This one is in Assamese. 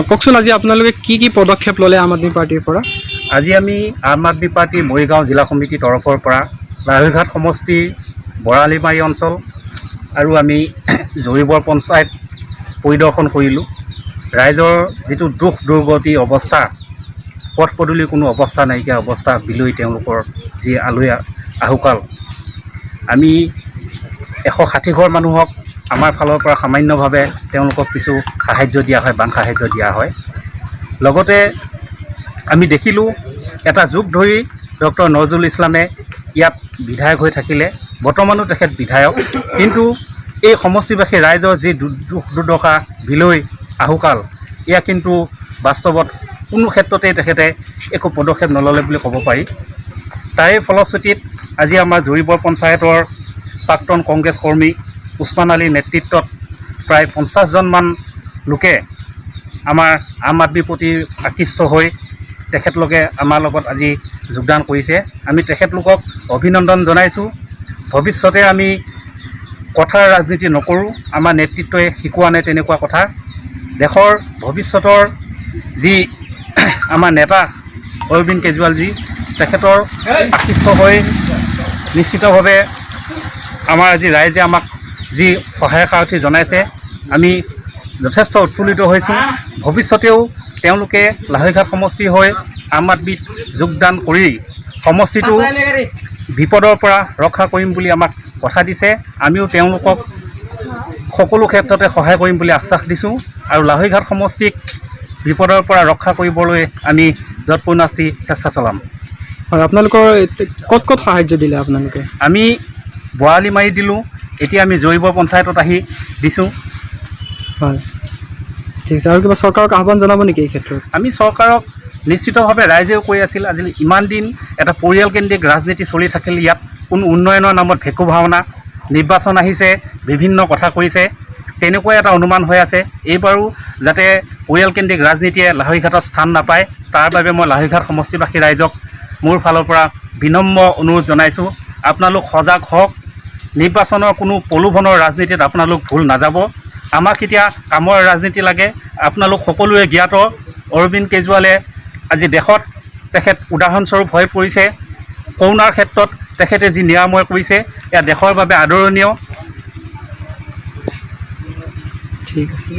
কওকচোন, আজি আপোনালোকে কি কি পদক্ষেপ ল'লে আম আদমি পাৰ্টীৰ পৰা? আজি আমি আম আদমি পাৰ্টীৰ মৰিগাঁও জিলা সমিতিৰ তৰফৰ পৰা লাহৰীঘাট সমষ্টিৰ বৰালিমাৰী অঞ্চল আৰু আমি জৰিবৰ পঞ্চায়ত পৰিদৰ্শন কৰিলোঁ। ৰাইজৰ যিটো দুখ দুৰ্গতি অৱস্থা, পথ পদূলিৰ কোনো অৱস্থা নাইকিয়া অৱস্থা, বিলৈ তেওঁলোকৰ যি আলৈ আহুকাল, আমি 160 ঘৰ মানুহক আমাৰ ফালৰ পৰা সামান্যভাৱে তেওঁলোকক কিছু সাহাৰ্য দিয়া হয়, বান সাহাৰ্য দিয়া হয়। লগতে আমি দেখিলোঁ, এটা যুগ ধৰি ডক্টৰ নজৰুল ইছলামে ইয়াত বিধায়ক হৈ থাকিলে, বৰ্তমানো তেখেত বিধায়ক, কিন্তু এই সমষ্টিবাসী ৰাইজৰ যি দুখ দুৰ্দশা, বিলৈ আহুকাল, এয়া কিন্তু বাস্তৱত কোনো ক্ষেত্ৰতেই তেখেতে একো পদক্ষেপ নল'লে বুলি ক'ব পাৰি। তাৰে ফলশ্ৰুতিত আজি আমাৰ জৰিবৰ পঞ্চায়তৰ প্ৰাক্তন কংগ্ৰেছ কৰ্মী উছমান আলীৰ নেতৃত্বত প্ৰায় 50জনমান লোকে আমাৰ আম আদমিৰ প্ৰতি আকৃষ্ট হৈ তেখেতলোকে আমাৰ লগত আজি যোগদান কৰিছে। আমি তেখেতলোকক অভিনন্দন জনাইছোঁ। ভৱিষ্যতে আমি কথাৰ ৰাজনীতি নকৰোঁ, আমাৰ নেতৃত্বই শিকোৱা নাই তেনেকুৱা কথা। দেশৰ ভৱিষ্যতৰ যি আমাৰ নেতা অৰবিন্দ কেজৰিৱালজী, তেখেতৰ আকৃষ্ট হৈ নিশ্চিতভাৱে আমাৰ আজি ৰাইজে আমাক যি সহায় সাৰথি জনাইছে, আমি যথেষ্ট উৎফুল্লিত হৈছোঁ। ভৱিষ্যতেও তেওঁলোকে লাহৰীঘাট সমষ্টিৰ হৈ আম আদমিত যোগদান কৰি সমষ্টিটো বিপদৰ পৰা ৰক্ষা কৰিম বুলি আমাক কথা দিছে। আমিও তেওঁলোকক সকলো ক্ষেত্ৰতে সহায় কৰিম বুলি আশ্বাস দিছোঁ আৰু লাহৰীঘাট সমষ্টিক বিপদৰ পৰা ৰক্ষা কৰিবলৈ আমি যৎপৰোনাস্তি চেষ্টা চলাম। হয়, আপোনালোকৰ ক'ত ক'ত সাহাৰ্য দিলে আপোনালোকে? আমি বৰালি মাৰি দিলোঁ, এতিয়া আমি জৈৱ পঞ্চায়তত আহি দিছোঁ। হয়, ঠিক আছে। আৰু কিবা চৰকাৰক আহ্বান জনাব নেকি এই ক্ষেত্ৰত? আমি চৰকাৰক নিশ্চিতভাৱে, ৰাইজেও কৈ আছিল, আজি ইমান দিন এটা পৰিয়ালকেন্দ্ৰিক ৰাজনীতি চলি থাকিল ইয়াত, কোনো উন্নয়নৰ নামত ভেকু ভাওনা, নিৰ্বাচন আহিছে, বিভিন্ন কথা কৈছে, তেনেকুৱাই এটা অনুমান হৈ আছে। এইবাৰো যাতে পৰিয়ালকেন্দ্ৰিক ৰাজনীতিয়ে লাহৰীঘাটত স্থান নাপায়, তাৰ বাবে মই লাহৰীঘাট সমষ্টিবাসী ৰাইজক মোৰ ফালৰ পৰা বিনম্ৰ অনুৰোধ জনাইছোঁ। আপোনালোক সজাগ হওক, নিৰ্বাচনৰ কোনো প্ৰলোভনৰ ৰাজনীতিত আপোনালোক ভুল নাযাব। আমাক এতিয়া কামৰ ৰাজনীতি লাগে। আপোনালোক সকলোৱে জ্ঞাত, অৰবিন্দ কেজৰিৱালে আজি দেশত তেখেত উদাহৰণস্বৰূপ হৈ পৰিছে। কৰোণাৰ ক্ষেত্ৰত তেখেতে যি নিৰাময় কৰিছে, এয়া দেশৰ বাবে আদৰণীয়। ঠিক আছে।